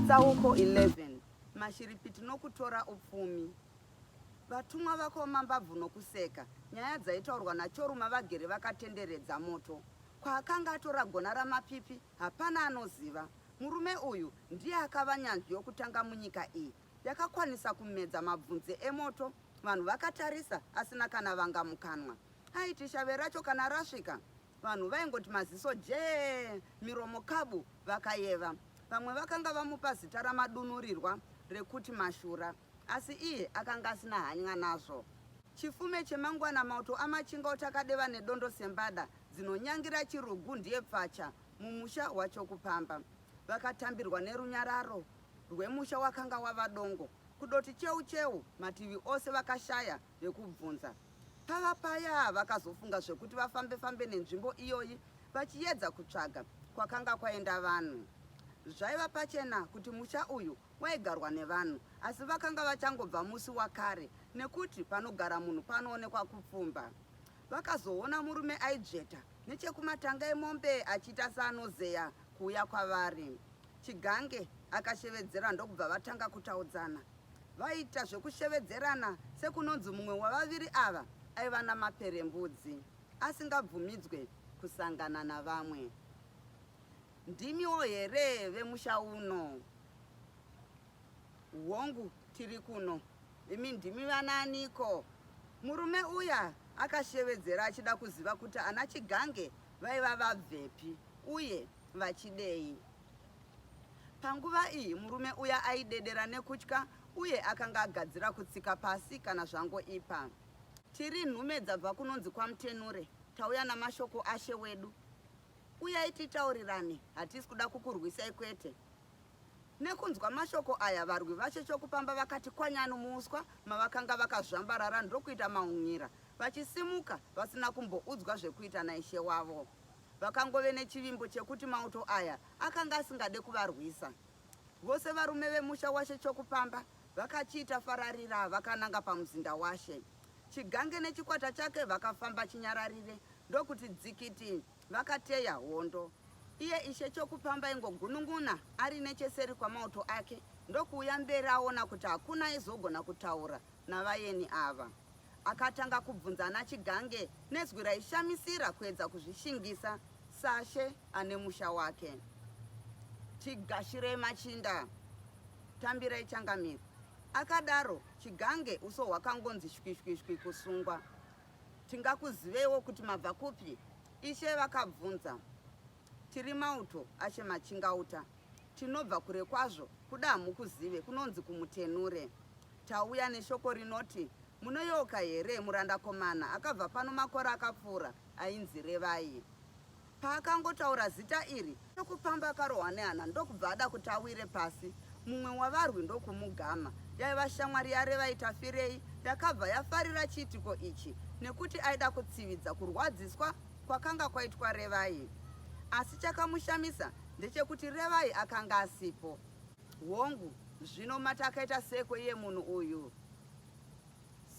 Chitsauko 11 Mashiripiti nokutora upfumi Vatumwa vakaoma mbabvu nokuseka nyaya dzaitaurwa naChoruma vagere vakatenderedza moto. Kwaakanga atora gona raMapipi hapana anoziva. Murume uyu ndiye akava nyanzvi yokutanga munyika iyi yakakwanisa kumedza mabvunze emoto vanhu vakatarisa asina kana vanga mukanwa. Aiti shave racho kana rasvika vanhu vaingoti maziso jee miromo kabu vakayeva. Vamwe vakanga vamupa zita ramadunurirwa rekuti Mashura asi iye akanga asina hany'a nazvo. Chifume chemangwana mauto aMachinga otakadeva nedondo sembada dzinonyangira chirugu ndiye pfacha mumusha waChokupamba. Vakatambirwa nerunyararo rwemusha wakanga wava dongo kudoti cheu cheu mativi ose vakashaya vekubvunza. Pava paya vakazofunga zvekuti vafambe fambe nenzvimbo iyoyi vachiyedza kutsvaga kwakanga kwaenda vanhu. Zvaiva pachena kuti musha uyu waigarwa nevanhu asi vakanga vachangobva musi wakare nekuti panogara munhu panoonekwa kupfumba. Vakazoona murume aidzveta nechekumatanga emombe achiita seanozeya kuuya kwavari. Chigange akashevedzera ndokubva vatanga kutaudzana. Vaiita zvekushevedzerana sekunonzi mumwe wavaviri ava aiva namaperembudzi asingabvumidzwe kusangana navamwe. Ndimiwo here vemusha uno? Hongu, tiri kuno. Imi ndimi vanaaniko? Murume uya akashevedzera achida kuziva kuti ana Chigange vaiva vabvepi uye vachidei. Panguva iyi murume uya aidedera nekutya uye akanga agadzira kutsika pasi kana zvangoipa. Tiri nhume dzabva kunonzi kwaMutenure, tauya namashoko ashe wedu. Uyai titaurirane, hatisi kuda kukurwisai kwete. Nekunzwa mashoko aya, varwi vaShe Chokupamba vakati kwanyanu muuswa mavakanga vakazvambarara ndokuita maungira vachisimuka vasina kumboudzwa zvekuita naishe wavo. Vakangove nechivimbo chekuti mauto aya akanga asingade kuvarwisa. Vose varume vemusha waShe Chokupamba vakachiita fararira vakananga pamuzinda washe. Chigange nechikwata chake vakafamba chinyararire ndokuti dzikiti vakateya hondo. Iye Ishe Chokupamba ingogunun'una ari necheseri kwamauto ake ndokuuya mberi aona kuti hakuna aizogona kutaura navayeni ava. Akatanga kubvunza ana Chigange nezwi raishamisira kuedza kuzvishingisa sashe ane musha wake. Tigashirei machinda, tambirai changamire, akadaro Chigange uso hwakangonzi shwishwishwi kusungwa. Tingakuziveiwo kuti mabva kupi? Ishe vakabvunza. Tiri mauto aShe Machingauta. Tinobva kure kwazvo, kuda hamukuzive, kunonzi kuMutenure. Tauya neshoko rinoti, munoyeuka here murandakomana akabva pano makore akapfuura ainzi Revai? Paakangotaura zita iri, Chokupamba akarohwa nehana ndokubva ada kuti awire pasi, mumwe wavarwi ndokumugama. Yaiva shamwari yaRevai Tafirei yakabva yafarira chiitiko ichi nekuti aida kutsividza kurwadziswa kwakanga kwaitwa Revai. Asi chakamushamisa ndechekuti Revai akanga asipo. Hongu, zvino mati akaita seiko iye munhu uyu?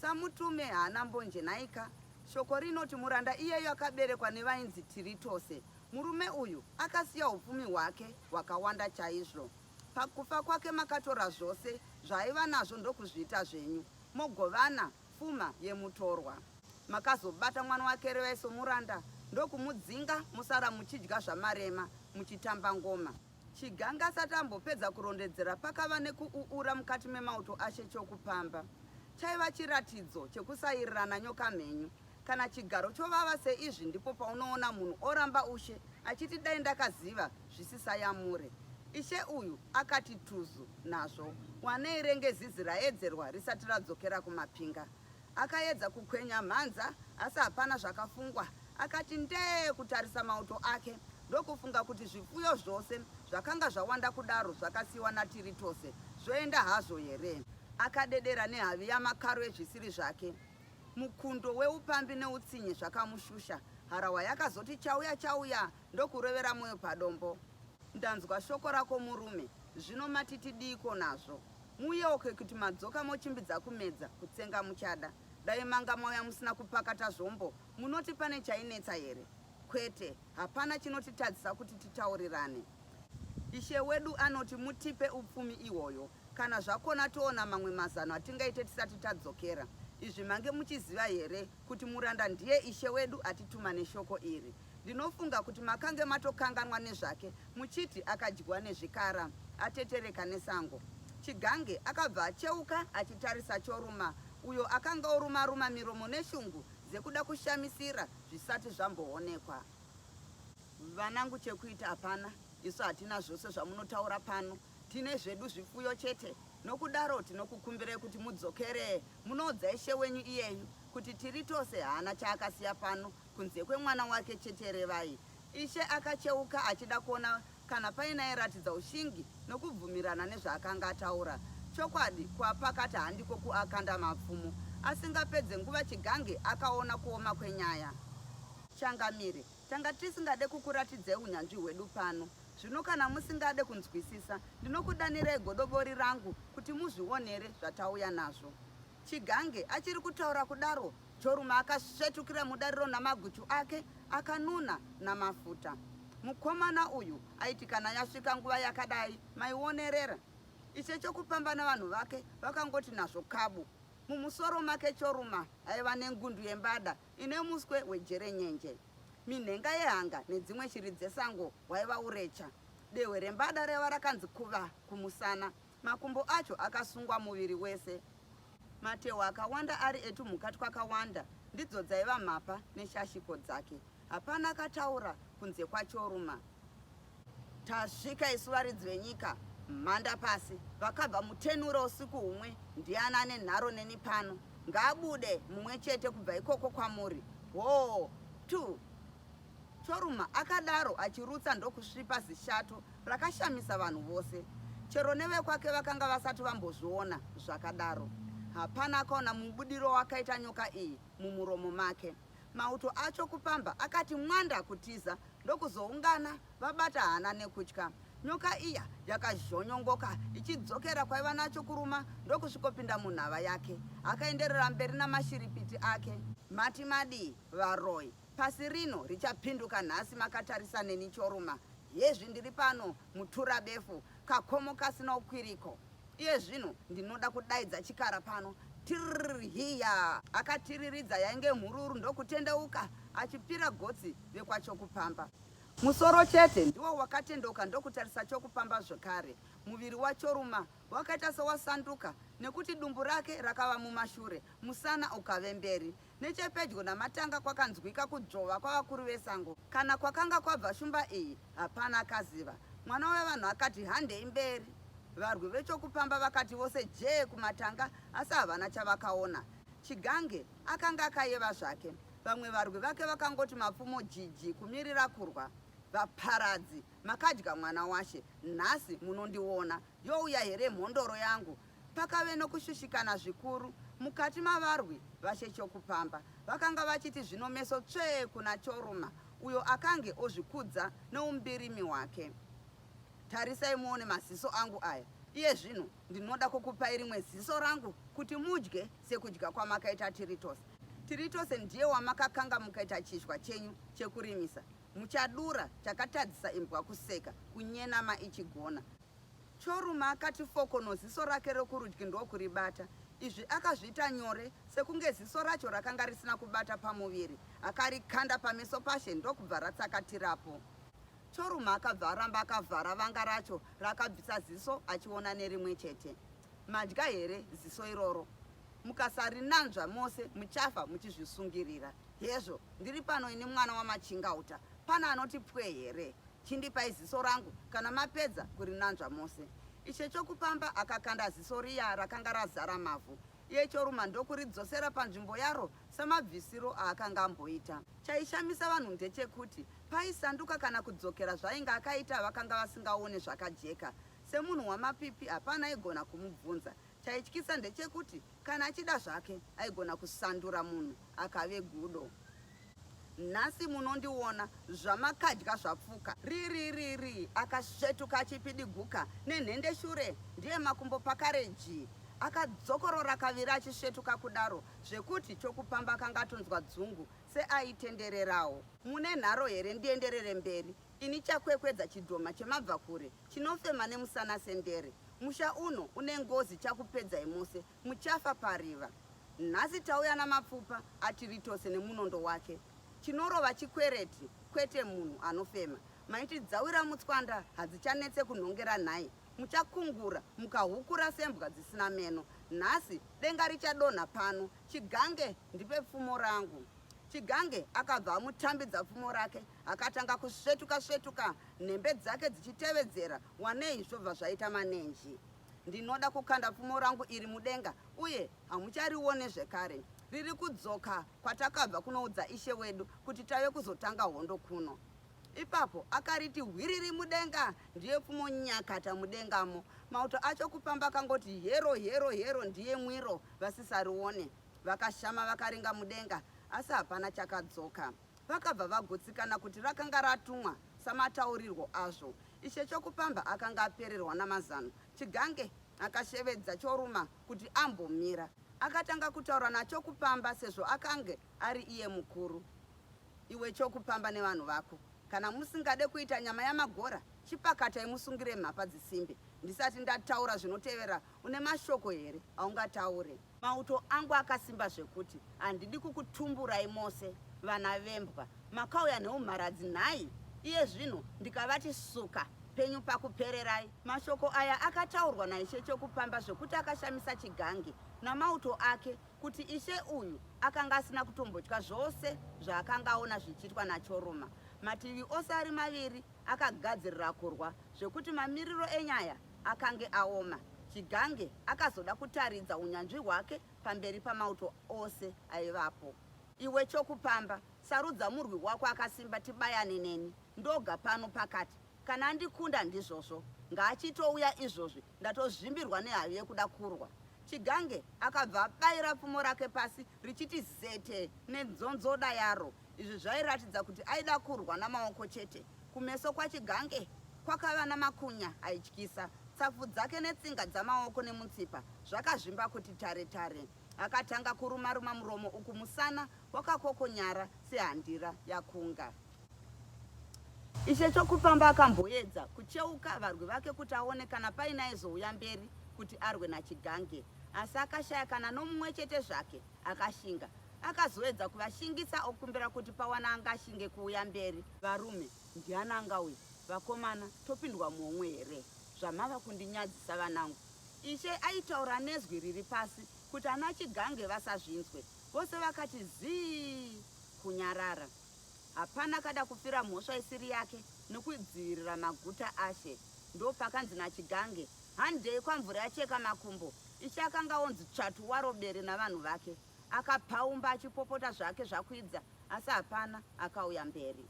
Samutume haana mbonje nhaika? Shoko rinoti muranda iyeyu akaberekwa nevainzi Tiritose. Murume uyu akasiya upfumi hwake hwakawanda chaizvo. Pakufa kwake makatora zvose zvaaiva nazvo ndokuzviita zvenyu, mogovana pfuma yemutorwa. Makazobata mwana wake Revai somuranda ndokumudzinga mosara muchidya zvamarema muchitamba ngoma. Chiganga asati ambopedza kurondedzera pakava nekuuura mukati memauto ashe Chokupamba. Chaiva chiratidzo chekusairirana nyoka mhenyu. Kana chigaro chovava seizvi ndipo paunoona munhu oramba ushe achiti dai ndakaziva zvisisayamure. Ishe uyu akati tuzu nazvo wanei renge zizi raedzerwa risati radzokera kumapinga. Akaedza kukwenya mhanza asi hapana zvakafungwa. Akati ndee kutarisa mauto ake ndokufunga kuti zvipfuyo zvose zvakanga zvawanda kudaro zvakasiiwa naTiritose zvoenda hazvo here. Akadedera nehavi yamakaro ezvisiri zvake. Mukundo weupambi neutsinye zvakamushusha. Harahwa yakazoti chauya chauya ndokurovera moyo padombo. Ndanzwa shoko rako murume, zvino mati tidiiko nazvo? Muyeuke kuti madzoka mochimbidza kumedza, kutsenga muchada. Dai manga mauya musina kupakata zvombo, munoti pane chainetsa here? Kwete, hapana chinotitadzisa kuti titaurirane. Ishe wedu anoti mutipe upfumi ihwoyo. Kana zvakona toona mamwe mazano atingaite tisati tadzokera. Izvi mange muchiziva here kuti muranda ndiye ishe wedu atituma neshoko iri? Ndinofunga kuti makange matokanganwa nezvake muchiti akadyiwa nezvikara atetereka nesango. Chigange akabva acheuka achitarisa Choruma uyo akanga oruma-ruma miromo neshungu dzekuda kushamisira zvisati zvamboonekwa. Vanangu chekuita hapana, isu hatina zvose zvamunotaura pano. Tine zvedu zvipfuyo chete, nokudaro tinokukumbirai kuti mudzokere munoudza ishe wenyu iyeyu kuti tiri tose haana chaakasiya pano kunze kwemwana wake chete Revai. Ishe akacheuka achida kuona kana paine airatidza ushingi nokubvumirana nezvaakanga ataura. Chokwadi, kuapakata handiko kuakanda mapfumo. Asingapedze nguva Chigange akaona kuoma kwenyaya. Changamire, tanga tisingade kukuratidzai unyanzvi hwedu pano. Zvino kana musingade kunzwisisa, ndinokudanirai godobori rangu kuti muzvionere zvatauya nazvo. Chigange achiri kutaura kudaro, Choruma akasvetukira mudariro namaguchu ake akanuna namafuta. Mukomana uyu aiti kana yasvika nguva yakadai maionerera. Ishe Chokupamba navanhu vake vakangoti nazvo kabu. Mumusoro make Choruma aiva nengundu yembada ine muswe wejerenyenje. Minhenga yehanga nedzimwe shiri dzesango hwaiva urecha. Dehwe rembada raiva rakanzi kuva kumusana. Makumbo acho akasungwa muviri wese. Matehwe akawanda ari etumhuka twakawanda ndidzo dzaiva mhapa neshashiko dzake. Hapana akataura kunze kwaChoruma. Tasvika isu varidzi venyika, mhanda pasi, vakabva mutenura usiku humwe, ndiani ane nharo neni pano? Ngaabude mumwe chete kubva ikoko kwamuri. Hoo, tu! Choruma akadaro achirutsa ndokusvipa zishato rakashamisa vanhu vose. Chero nevekwake vakanga vasati vambozviona zvakadaro. Hapana akaona mubudiro wakaita nyoka iyi mumuromo make. Mauto acho kupamba akati mwanda kutiza ndokuzoungana vabata hana nekutya. Nyoka iya yakazhonyongoka ichidzokera kwaiva nacho kuruma ndokusvikopinda munhava yake. Akaenderera mberi namashiripiti ake. Mati madii varoyi? Pasi rino richapinduka nhasi makatarisa neni Choruma. Hezvi ndiri pano mutura befu, kakomo kasina ukwiriko. Iye zvino ndinoda kudaidza chikara pano. Tirr hiya! Akatiriridza yainge mhururu ndokutendeuka achipira gotsi vekwaChokupamba. Musoro chete ndiwo wakatendeuka ndokutarisa Chokupamba zvekare. Muviri waChoruma wakaita sewasanduka nekuti dumbu rake rakava mumashure, musana ukave mberi. Nechepedyo namatanga kwakanzwika kudzvova kwavakuru vesango. Kana kwakanga kwabva shumba iyi hapana akaziva. Mwana wevanhu akati handei mberi. Varwi vechokupamba vakati vose jee kumatanga asi havana chavakaona. Chigange akanga akayeva zvake. Vamwe varwi vake vakangoti mapfumo jiji kumirira kurwa. Vaparadzi makadya mwana washe nhasi munondiona. Youya here mhondoro yangu Pakave nokushushikana zvikuru mukati mavarwi vaShe Chokupamba. Vakanga vachiti zvino meso tsvee kuna Choruma uyo akange ozvikudza neumbirimi hwake. Tarisai muone maziso angu aya. Iye zvino ndinoda kukupai rimwe ziso rangu kuti mudye sekudya kwamakaita Tiritose. Tiritose ndiye wamakakanga mukaita chizhwa chenyu chekurimisa. Muchadura chakatadzisa imbwa kuseka kunyenama ichigona. Choruma akati fokono ziso rake rokurudyi ndokuribata. Izvi akazviita nyore sekunge ziso racho rakanga risina kubata pamuviri. Akarikanda pameso pashe ndokubva ratsakatirapo. Choruma akabva aramba akavhara vanga racho raakabvisa ziso achiona nerimwe chete. Madya here ziso iroro? Mukasarinanzva mose muchafa muchizvisungirira. Hezvo, ndiri pano ini mwana waMachingauta. Pane anoti pwe here? Chindipai ziso rangu kana mapedza kurinanzva mose. Ishe Chokupamba akakanda ziso riya rakanga razara mavhu. Iye Choruma ndokuridzosera panzvimbo yaro samabvisiro aakanga amboita. Chaishamisa vanhu ndechekuti paisanduka kana kudzokera zvainge akaita vakanga vasingaone zvakajeka. Semunhu wamapipi hapana aigona kumubvunza. Chaityisa ndechekuti kana achida zvake aigona kusandura munhu akave gudo. Nhasi munondiona zvamakadya zvapfuka. Ririririi akasvetuka achipidiguka nenhendeshure ndiye makumbo pakare jii. Akadzokorora kaviri achisvetuka kudaro zvekuti Chokupamba akanga atonzwa dzungu seaitendererawo. Mune nharo here ndienderere mberi? Ini chakwekwedza chidhoma chemabvakure chinofema nemusana sendere. Musha uno une ngozi chakupedzai mose muchafa pariva. Nhasi tauya namapfupa aTiritose nemunondo wake. Chinorova chikwereti kwete munhu anofema. Maiti dzawira mutswanda hadzichanetse kunhongera nhai. Muchakungura mukahukura sembwa dzisina meno. Nhasi denga richadonha pano. Chigange ndipe pfumo rangu. Chigange akabva amutambidza pfumo rake akatanga kusvetuka svetuka nhembe dzake dzichitevedzera wanei zvobva zvaita manenji. Ndinoda kukanda pfumo rangu iri mudenga uye hamucharione zvekare. Riri kudzoka kwatakabva kunoudza ishe wedu kuti tave kuzotanga hondo kuno. Ipapo akariti hwiriri mudenga ndiye pfumo nyakata mudengamo. Mauto acho kupamba akangoti hero hero hero ndiye mwiro vasisarione. Vakashama vakaringa mudenga asi hapana chakadzoka. Vakabva vagutsikana kuti rakanga ratumwa samataurirwo azvo. Ishe Chokupamba akanga apererwa namazano. Chigange akashevedza Choruma kuti ambomira. Akatanga kutaura naChokupamba sezvo akange ari iye mukuru. Iwe Chokupamba nevanhu vako, kana musingade kuita nyama yamagora, chipakatai musungire mhapa dzisimbe. Ndisati ndataura zvinotevera, une mashoko here aungataure? Mauto angu akasimba zvekuti handidi kukutumburai mose vana vembwa. Makauya neumharadzi nhai? Iye zvino ndikavati suka penyu pakupererai. Mashoko aya akataurwa naIshe Chokupamba zvekuti akashamisa Chigange namauto ake kuti ishe uyu akanga asina kutombotya zvose zvaakanga aona zvichiitwa naChoruma. Mativi ose ari maviri akagadzirira kurwa zvekuti mamiriro enyaya akange aoma. Chigange akazoda kutaridza unyanzvi hwake pamberi pamauto ose aivapo. Iwe Chokupamba, sarudza murwi wako akasimba tibayane neni ndoga pano pakati. Kana andikunda ndizvozvo. Ngaachitouya izvozvi ndatozvimbirwa nehavi yekuda kurwa. Chigange akabva abayira pfumo rake pasi richiti zete nenzonzoda yaro. Izvi zvairatidza kuti aida kurwa namaoko chete. Kumeso kwaChigange kwakava namakunya aityisa. Tsapfu dzake netsinga dzamaoko nemutsipa zvakazvimba kuti tare tare. Akatanga kuruma-ruma muromo uku musana wakakokonyara sehandira yakunga. Ishe Chokupamba akamboedza kucheuka varwi vake kuti aone kana paine aizouya mberi kuti arwe naChigange asi akashaya kana nomumwe chete zvake akashinga. Akazoedza kuvashingisa okumbira kuti pawana angashinge kuuya mberi. Varume, ndiani angauya? Vakomana, topindwa muhomwe here? Zvamava kundinyadzisa vanangu. Ishe aitaura nezwi riri pasi kuti ana Chigange vasazvinzwe. Vose vakati zii kunyarara. Hapana akada kufira mhosva isiri yake nekudzivirira maguta ashe. Ndopakanzi naChigange, Handei kwamvura yacheka makumbo. Ishe akanga onzi tsvatu waro bere navanhu vake. Akapaumba achipopota zvake zvakwidza asi hapana akauya mberi.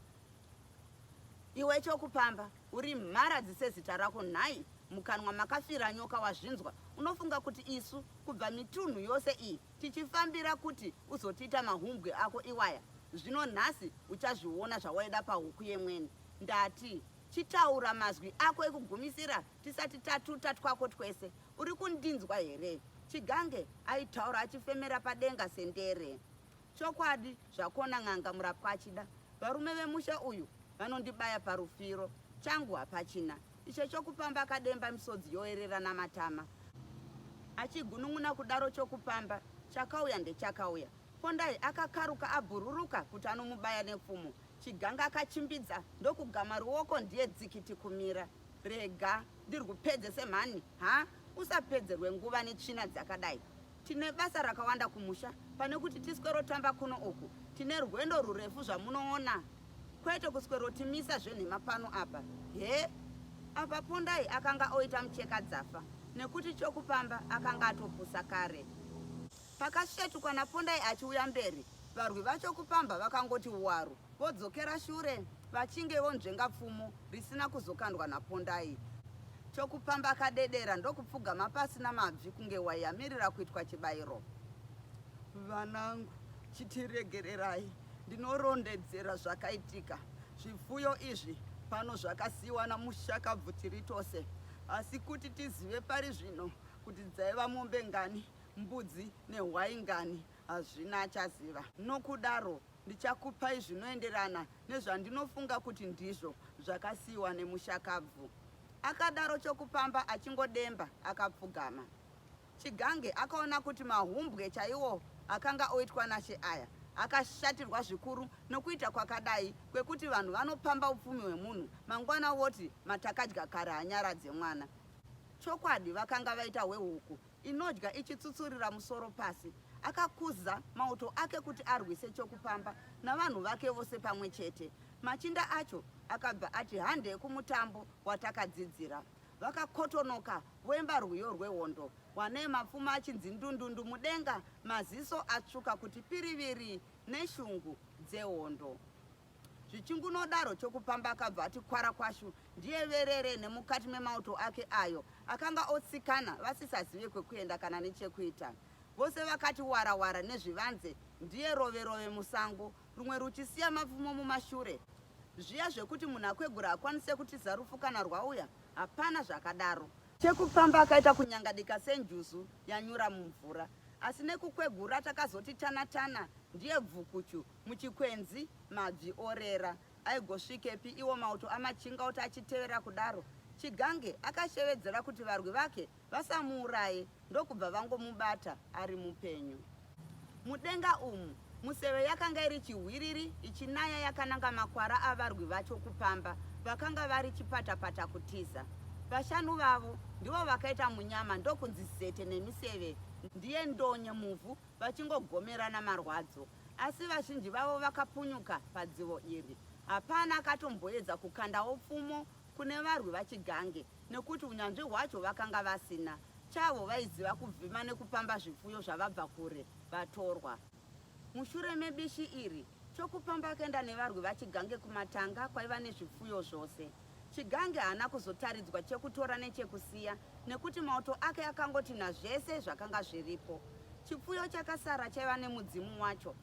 Iwe Chokupamba, uri mharadzi sezita rako nhai, mukanwa makafira nyoka wazvinzwa. Unofunga kuti isu kubva mitunhu yose iyi tichifambira kuti uzotiita mahumbwe ako iwaya? Zvino nhasi uchazviona zvawaida pahuku yemweni. Ndati chitaura mazwi ako ekugumisira tisati tatuta twako twese. Uri kundinzwa here? Chigange aitaura achifemera padenga sendere. Chokwadi zvakona n'anga murapwa achida. Varume vemusha uyu vanondibaya parufiro. Changu hapachina. Ishe Chokupamba akademba misodzi yoerera namatama. Achigunun'una kudaro Chokupamba chakauya ndechakauya. Pondai akakaruka abhururuka kuti anomubaya nepfumo. Chiganga akachimbidza ndokugama ruoko ndiye dzikiti kumira. Rega ndirwupedze semhani ha usapedzerwe nguva netsvina dzakadai. Tine basa rakawanda kumusha pane kuti tiswerotamba kuno uku. Tine rwendo rurefu zvamunoona kwete kuswerotimisa zvenhema pano apa. He? Apa Pondai akanga oita mucheka dzafa nekuti Chokupamba akanga atopusa kare. Pakasvetukwa naPondai achiuya mberi, varwi vaChokupamba vakangoti waru vodzokera shure vachinge vonzvenga pfumo risina kuzokandwa naPondai. Chokupamba akadedera ndokupfugama pasi namabvi kunge hwai yamirira kuitwa chibairo. Vanangu, chitiregererai ndinorondedzera zvakaitika. Zvipfuyo izvi pano zvakasiiwa namushakabvu tiri tose, asi kuti tizive pari zvino kuti dzaiva mombe ngani, mbudzi nehwai ngani hazvina achaziva. Nokudaro ndichakupai zvinoenderana nezvandinofunga kuti ndizvo. zvakasiiwa nemushakabvu. Akadaro Chokupamba achingodemba akapfugama. Chigange akaona kuti mahumbwe chaiwo akanga oitwa naShe aya. Akashatirwa zvikuru nokuita kwakadai kwekuti vanhu vanopamba upfumi hwemunhu mangwana voti matakadya kare hanyaradze mwana. Chokwadi vakanga vaita hwehuku inodya ichitsutsurira musoro pasi. Akakuza mauto ake kuti arwise Chokupamba navanhu vake vose pamwe chete. Machinda acho akabva ati handei kumutambo watakadzidzira. Vakakotonoka voimba rwiyo rwehondo. Wanei mapfumo achinzi ndundundu mudenga, maziso atsvuka kuti piriviri neshungu dzehondo. Zvichingunodaro Chokupamba akabva ati kwara kwashu ndiye verere nemukati memauto ake ayo akanga otsikana vasisazive kwekuenda kana nechekuita. Vose vakati wara wara nezvivanze ndiye rove rove musango, rumwe ruchisiya mapfumo mumashure. Zviya zvekuti munhu akwegura hakwanise kutiza rufu kana rwauya, hapana zvakadaro. Chekupamba akaita kunyangadika senjuzu yanyura mumvura. Asi nekukwegura takazoti tana tana ndiye bvukuchu muchikwenzi mabvi orera. Aigosvikepi iwo mauto aMachingauta achitevera kudaro? Chigange akashevedzera kuti varwi vake vasamuuraye ndokubva vangomubata ari mupenyu. Mudenga umu, museve yakanga iri chihwiriri ichinaya yakananga makwara avarwi vacho kupamba vakanga vari chipatapata kutiza. Vashanu vavo ndivo vakaita munyama ndokunzi zete nemiseve ndiye ndonye muvhu vachingogomerana marwadzo. Asi vazhinji vavo vakapunyuka padzivo iri. Hapana akatomboedza kukandawo pfumo kune varwi vaChigange nekuti unyanzvi hwacho vakanga vasina. Chavo vaiziva kuvhima nekupamba zvipfuyo zvavabva kure vatorwa. Mushure mebishi iri, Chokupamba akaenda nevarwi vaChigange kumatanga kwaiva nezvipfuyo zvose. Chigange haana kuzotaridzwa chekutora nechekusiya nekuti mauto ake akangotinha zvese zvakanga zviripo. Chipfuyo chakasara chaiva nemudzimu wacho.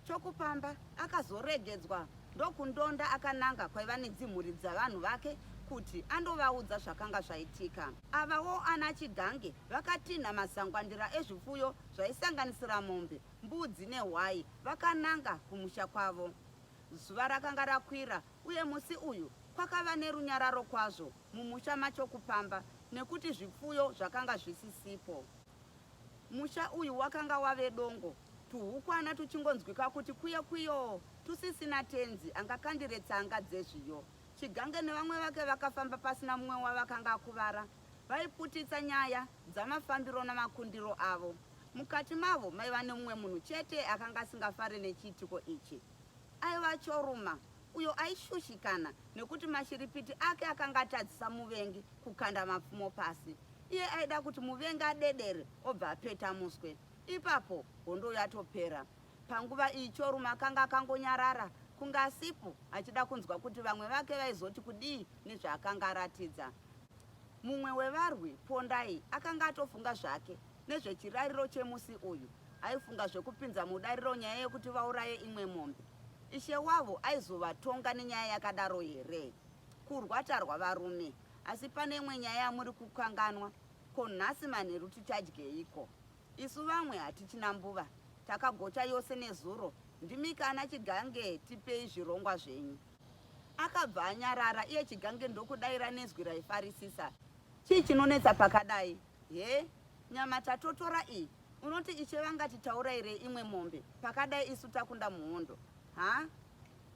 Chokupamba akazoregedzwa ndokundonda akananga kwaiva nedzimhuri dzavanhu vake kuti andovaudza zvakanga zvaitika. Avawo ana Chigange vakatinha mazangwandira ezvipfuyo zvaisanganisira mombe, mbudzi nehwai vakananga kumusha kwavo. Zuva rakanga rakwira uye musi uyu kwakava nerunyararo kwazvo mumusha maChokupamba nekuti zvipfuyo zvakanga zvisisipo. Musha uyu wakanga wave dongo, tuhukwana tuchingonzwika kuti kuyo kuyoo tusisina tenzi angakandire tsanga dzezviyo. Chigange nevamwe vake vakafamba pasina mumwe wavakanga akuvara. Vaiputitsa nyaya dzamafambiro namakundiro avo. Mukati mavo maiva nemumwe munhu chete akanga asingafare nechiitiko ichi. Aiva Choruma uyo aishushikana nekuti mashiripiti ake akanga atadzisa muvengi kukanda mapfumo pasi. Iye aida kuti muvengi adedere obva apeta muswe. Ipapo hondo yatopera. Panguva iyi Choruma akanga akangonyarara kunge asipo achida kunzwa kuti vamwe vake vaizoti kudii nezvaakanga aratidza. Mumwe wevarwi, Pondai, akanga atofunga zvake nezvechirariro chemusi uyu. Aifunga zvekupinza mudariro nyaya yekuti vauraye imwe mombe. Ishe wavo aizovatonga nenyaya yakadaro here? Kurwa tarwa varume, asi pane imwe nyaya yamuri kukanganwa. Ko nhasi manheru tichadyeiko? Isu vamwe hatichina mbuva, takagocha yose nezuro. Ndimika ana Chigange tipei zvirongwa zvenyu. Akabva anyarara iye Chigange ndokudaira nezwi raifarisisa. Chii chinonetsa pakadai? He, nyama tatotora iyi. Unoti ishe vangati taurairei imwe mombe pakadai isu takunda muhondo? Ha?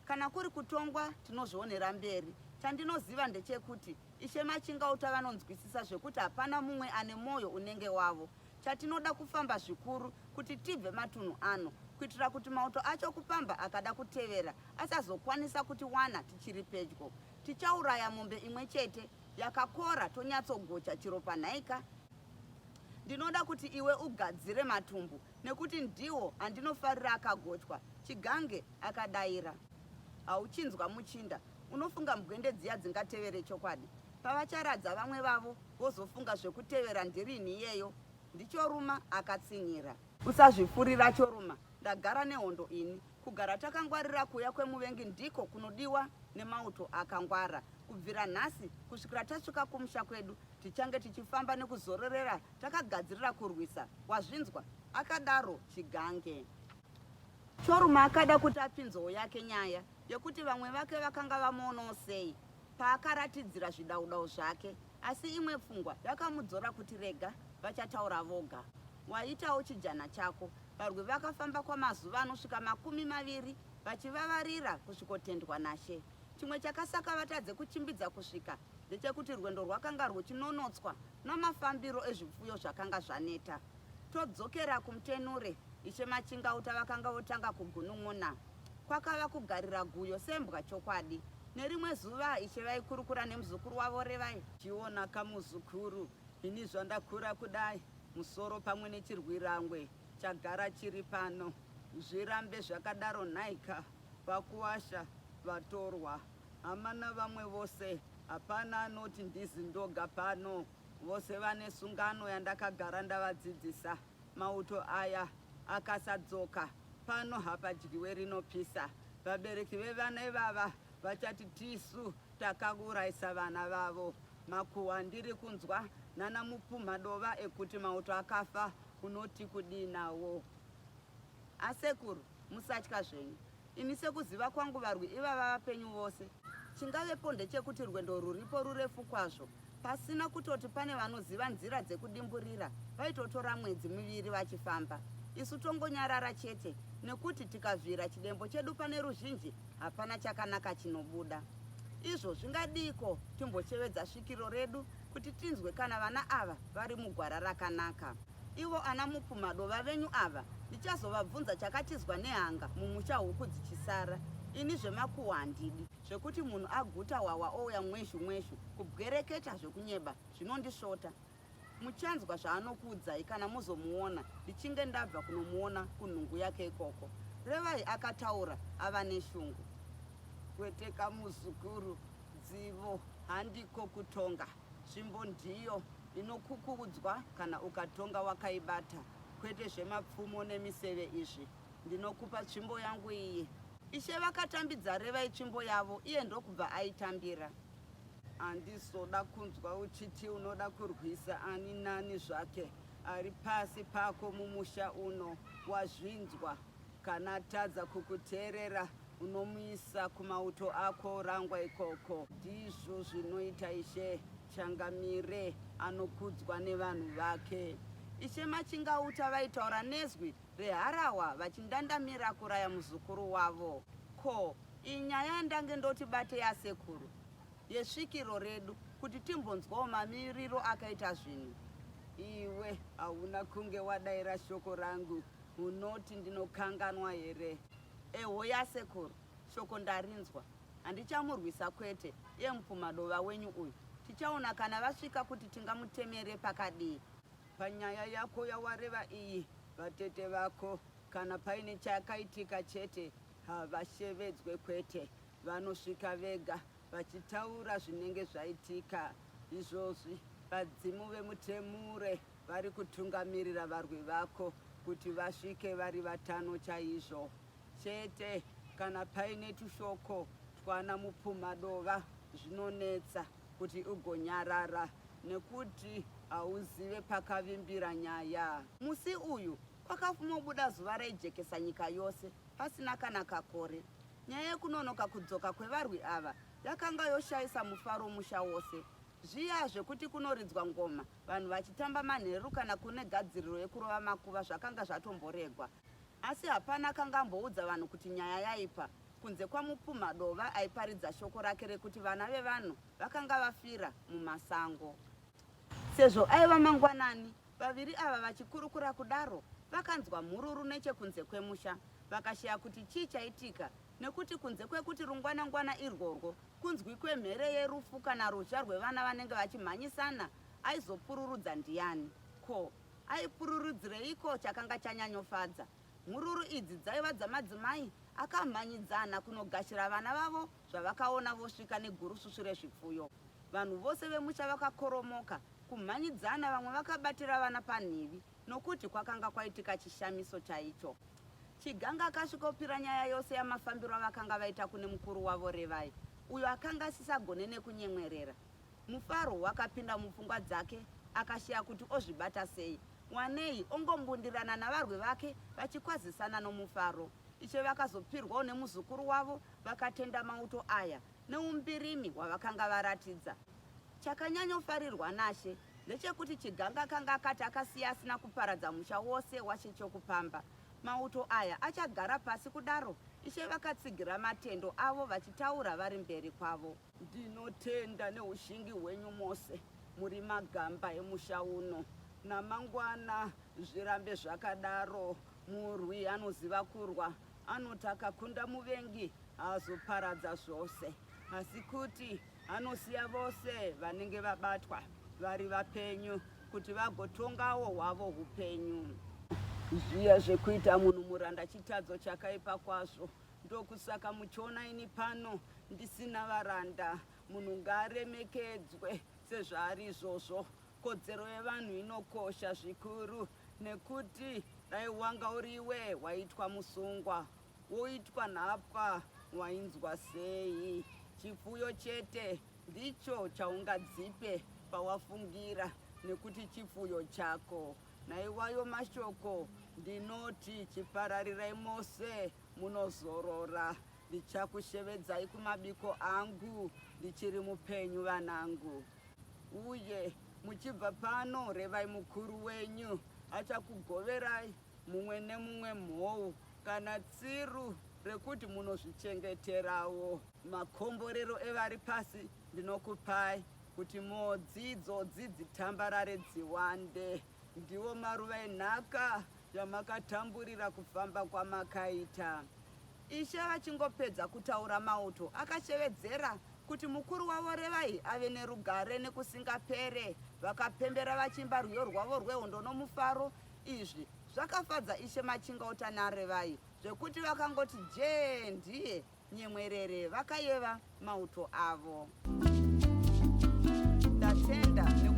Kana kuri kutongwa tinozvionera mberi. Chandinoziva ndechekuti Ishe Machingauta vanonzwisisa zvekuti hapana mumwe ane mwoyo unenge wavo. Chatinoda kufamba zvikuru kuti tibve matunhu ano kuitira kuti mauto acho kupamba akada kutevera asazokwanisa kutiwana tichiri pedyo. Tichauraya mombe imwe chete yakakora tonyatsogocha chiropa nhaika. Ndinoda kuti iwe ugadzire matumbu nekuti ndiwo andinofarira akagochwa, Chigange akadaira. Hauchinzwa muchinda, unofunga mbwende dziya dzingatevere chokwadi? Pavacharadza vamwe vavo vozofunga zvekutevera ndirini iyeyo? NdiChoruma akatsinhira. Usazvifurira Choruma, ndagara nehondo ini. Kugara takangwarira kuuya kwemuvengi ndiko kunodiwa nemauto akangwara. Kubvira nhasi kusvikira tasvika kumusha kwedu tichange tichifamba nekuzororera takagadzirira kurwisa, wazvinzwa? Akadaro Chigange. Choruma akada kuti apinzewo yake nyaya yekuti vamwe vake vakanga vamuonawo sei. Paakaratidzira zvidaudau zvake, asi imwe pfungwa yakamudzora kuti rega vachataura voga. Waitawo chijana chako. Varwi vakafamba kwamazuva anosvika 20 vachivavarira kusvikotendwa naShe. Chimwe chakasaka vatadze kuchimbidza kusvika ndechekuti rwendo rwakanga rwuchinonotswa namafambiro ezvipfuyo zvakanga zvaneta. Todzokera kuMutenure, Ishe Machingauta vakanga votanga kugunun'una. Kwakava kugarira guyo sembwa chokwadi. Nerimwe zuva Ishe vaikurukura nemuzukuru wavo Revai. Chiona kamuzukuru, ini zvandakura kudai, musoro pamwe nechirwirangwe chagara chiri pano. Zvirambe zvakadaro nhaika, vakuwasha, vatorwa, hama navamwe vose, hapana anoti ndizi ndoga pano. Vose vane sungano yandakagara ndavadzidzisa. Mauto aya akasadzoka pano hapadyiwe rinopisa. Vabereki vevana ivava vachati tisu takaurayisa vana vavo. Makuhwa andiri kunzwa nana Mupumha dova ekuti mauto akafa unoti kudii nawo? Asekuru, musatya zvenyu. Ini sekuziva kwangu varwi ivava vapenyu vose. Chingavepo ndechekuti rwendo rwuripo rurefu kwazvo pasina kutoti pane vanoziva nzira dzekudimburira vaitotora mwedzi miviri vachifamba. Isu tongonyarara chete nekuti tikavhira chidembo chedu pane ruzhinji hapana chakanaka chinobuda. Izvo zvingadiiko timboshevedza svikiro redu kuti tinzwe kana vana ava vari mugwara rakanaka. Ivo ana Mupumhadova venyu ava ndichazovabvunza chakatizwa nehanga mumusha huku dzichisara. Ini zvemakuhwa handidi. Zvekuti munhu aguta hwahwa ouya mwezhu mwezhu kubwereketa zvekunyeba zvinondisvota. Muchanzwa zvaanokuudzai kana mozomuona ndichinge ndabva kunomuona kunhungu yake ikoko. Revai akataura ava neshungu. Kweteka muzukuru, dzivo handiko kutonga. Tsvimbo ndiyo inokukuudzwa kana ukatonga wakaibata kwete zvemapfumo nemiseve izvi. Ndinokupa tsvimbo yangu iyi. Ishe vakatambidza Revai tsvimbo yavo iye ndokubva aitambira. Handizoda kunzwa uchiti unoda kurwisa ani nani zvake ari pasi pako mumusha uno. Wazvinzwa? Kana atadza kukuteerera unomuisa kumauto ako orangwa ikoko. Ndizvo zvinoita Ishe Changamire anokudzwa nevanhu vake. Ishe Machingauta vaitaura nezwi reharahwa vachindandamira kuraya muzukuru wavo. Ko, iyi nyaya yandange ndoti bate yasekuru yesvikiro redu kuti timbonzwawo mamiriro akaita zvinhu. Iwe hauna kunge wadaira shoko rangu, unoti ndinokanganwa here? Eho yasekuru, shoko ndarinzwa. Handichamurwisa kwete, iye mupumhadova wenyu uyu. Tichaona kana vasvika kuti tingamutemere pakadii. Panyaya yako yawareva iyi, vatete vako kana paine chakaitika chete havashevedzwe kwete. Vanosvika vega vachitaura zvinenge zvaitika. Izvozvi vadzimu vemutemure vari kutungamirira varwi vako kuti vasvike vari vatano chaizvo. Chete kana paine tushoko twana mupumhadova zvinonetsa kuti ugonyarara nekuti hauzive pakavimbira nyaya. Musi uyu kwakafumobuda zuva raijekesa nyika yose pasina kana kakore. Nyaya yekunonoka kudzoka kwevarwi ava yakanga yoshaisa mufaro musha wose. Zviya zvekuti kunoridzwa ngoma vanhu vachitamba manheru kana kune gadziriro yekurova makuva zvakanga zvatomboregwa. Asi hapana akanga amboudza vanhu kuti nyaya yaipa, kunze kwaMupumhadova aiparidza shoko rake rekuti vana vevanhu vakanga vafira mumasango. Sezvo aiva mangwanani, vaviri ava vachikurukura kudaro, vakanzwa mhururu nechekunze kwemusha. Vakashaya kuti chii chaitika nekuti kunze kwekuti rungwanangwana irworwo kunzwikwe mhere yerufu kana ruzha rwevana vanenge vachimhanyisana, aizopururudza ndiyani? Ko, aipururudzireiko chakanga chanyanyofadza? Mhururu idzi dzaiva dzamadzimai akamhanyidzana kunogashira vana vavo zvavakaona vosvika negurusvusvu rezvipfuyo. Vanhu vose vemusha vakakoromoka kumhanyidzana vamwe vakabatira vana panhivi nokuti kwakanga kwaitika chishamiso chaicho. Chiganga akasvikopira nyaya yose yamafambiro avakanga vaita kune mukuru wavo Revai uyo akanga asisagone nekunyemwerera. Mufaro wakapinda mupfungwa dzake akashaya kuti ozvibata sei. Wanei ongombundirana navarwi vake vachikwazisana nomufaro. Ishe vakazopirwawo nemuzukuru wavo vakatenda mauto aya. neumbirimi hwavakanga varatidza. Chakanyanyofarirwa naShe ndechekuti Chiganga akanga akati akasiya asina kuparadza musha wose waShe Chokupamba. Mauto aya achagara pasi kudaro, Ishe vakatsigira matendo avo vachitaura vari mberi kwavo. Ndinotenda neushingi hwenyu mose muri magamba emusha uno. Namangwana zvirambe zvakadaro. Murwi anoziva kurwa anoti akakunda muvengi haazoparadza zvose asi kuti anosiya vose vanenge vabatwa vari vapenyu kuti vagotongawo hwavo upenyu. Zviya zvekuita munhu muranda chitadzo chakaipa kwazvo. Ndokusaka muchiona ini pano ndisina varanda. Munhu ngaaremekedzwe sezvaari izvozvo. Kodzero yevanhu inokosha zvikuru nekuti dai wanga uriwe waitwa musungwa woitwa nhapwa wainzwa sei? Chipfuyo chete ndicho chaungadzipe pawafungira nekuti chipfuyo chako. Naiwayo mashoko ndinoti chipararirai mose munozorora. Ndichakushevedzai kumabiko angu ndichiri mupenyu vanangu. Uye muchibva pano revai mukuru wenyu achakugoverai mumwe nemumwe mhou kana tsiru rekuti munozvichengeterawo. Makomborero evari pasi ndinokupai kuti mhodzi idzodzi dzitambarare dziwande. Ndiwo maruva enhaka yamakatamburira kufamba kwamakaita. Ishe vachingopedza kutaura mauto akashevedzera kuti mukuru wavo Revai ave nerugare nekusingapere. Vakapembera vachiimba rwiyo rwavo rwehondo nomufaro. Izvi zvakafadza Ishe Machingauta naRevai zvekuti vakangoti jee ndiye nyemwerere vakayeva mauto avo. Ndatenda.